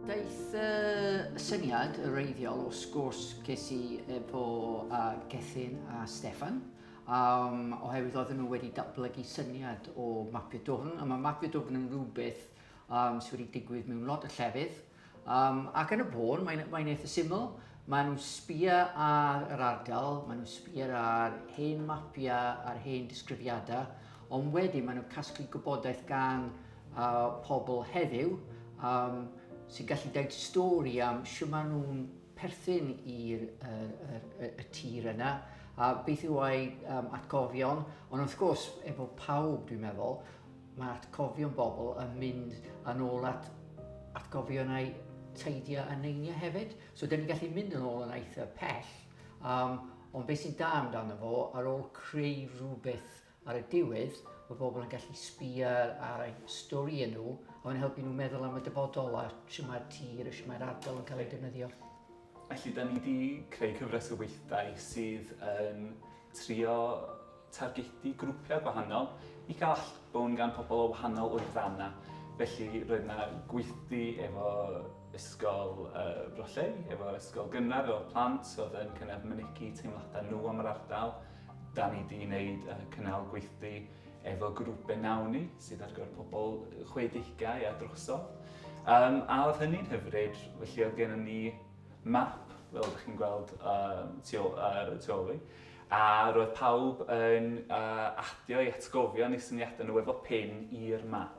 Daeth y syniad y reiddiol o sgwrs ces i efo uh, Gethin a Steffan, um, oherwydd oedden nhw wedi datblygu syniad o mapio dwfn, a mae mapio dwfn yn rhywbeth um, sydd wedi digwydd mewn lot o llefydd. Um, ac yn y bôn, mae'n mae eitha syml. Maen nhw'n sbio ar yr ardal, maen nhw'n sbio ar hen mapiau, ar hen disgrifiadau, ond wedyn maen nhw'n casglu gwybodaeth gan uh, pobl heddiw um, sy'n gallu dweud stori am sut maen nhw'n perthyn i'r y, y, y, y tir yna, a beth yw ei um, atgofion, ond wrth gwrs, efo pawb dwi'n meddwl, Mae atgofion bobl yn mynd yn ôl at atgofion eu teidiau a neiniau hefyd. So, dyn ni'n gallu mynd yn ôl yn eitha pell, um, ond beth sy'n da amdano fo, ar ôl creu rhywbeth ar y diwedd, mae bobl yn gallu sbio ar eu stori nhw, a mae'n helpu nhw meddwl am y dyfodol a sut mae'r tir a sut mae'r ardal yn cael ei defnyddio. Felly, da ni wedi creu cyfres o weithdai sydd yn trio targedu grwpiau gwahanol i gael allbwn gan pobl o wahanol oedrannau. Felly roedd yna gweithdy efo ysgol uh, Bro Lleu, efo ysgol gynradd, efo plant oedd yn kind of mynegi teimladau nhw am yr ardal. Da ni wedi wneud uh, cynnal gweithdy efo grŵp Benawni, sydd ar gyfer pobl 60au a drosodd. Um, a oedd hynny'n hyfryd, felly oedd gennym ni map, fel ydych chi'n gweld uh, tu ôl, uh, tu ôl fi, A roedd pawb yn uh, adio eu atgofion, eu syniadau nhw efo pin i'r map.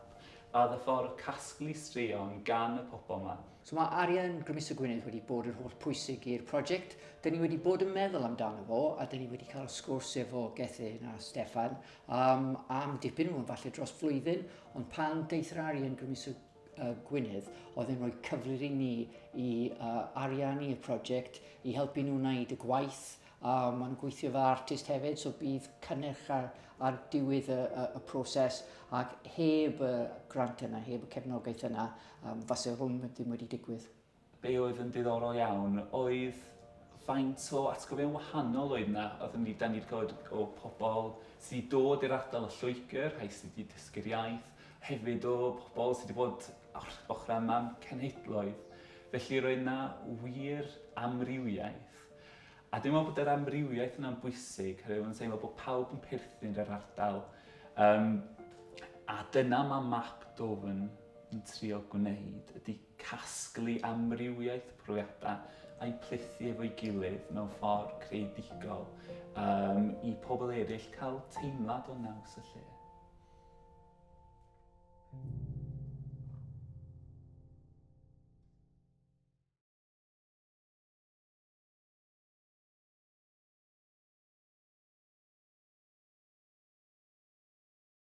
A oedd y ffordd casglu straeon gan y pobl yma. So mae arian Grymuso Gwynedd wedi bod yn holl pwysig i'r prosiect. Dyn ni wedi bod yn meddwl amdano fo a dyn ni wedi cael sgwrs efo Gethin a Steffan um, am dipyn nhw'n falle dros flwyddyn, ond pan deith yr arian Grymuso uh, Gwynedd oedd yn rhoi cyfle i ni i uh, ariannu y prosiect, i helpu nhw wneud y gwaith. A mae'n gweithio fel artist hefyd, so bydd cynnyrch ar, ar diwedd y, y, y proses ac heb y grant yna, heb y cefnogaeth yna, um, fase hwn ddim wedi digwydd. Be oedd yn diddorol iawn oedd faint o atgofion wahanol oedd yna. Oedden ni, da ni wedi clywed o pobl sydd wedi dod i'r ardal o Lloegr, rhai sydd wedi dysgu'r iaith, hefyd o pobl sydd wedi bod ochrau yma am cenhedloedd. Felly roedd yna wir amrywiaeth. A dwi'n meddwl bod yr amrywiaeth yna'n bwysig, oherwydd mae'n teimlo bod pawb yn perthyn i'r ardal. Um, a dyna mae map dofn yn trio gwneud, ydy casglu amrywiaeth profiadau a'i plethu efo'i gilydd mewn ffordd creadigol um, i pobl eraill cael teimlad o naws y lle.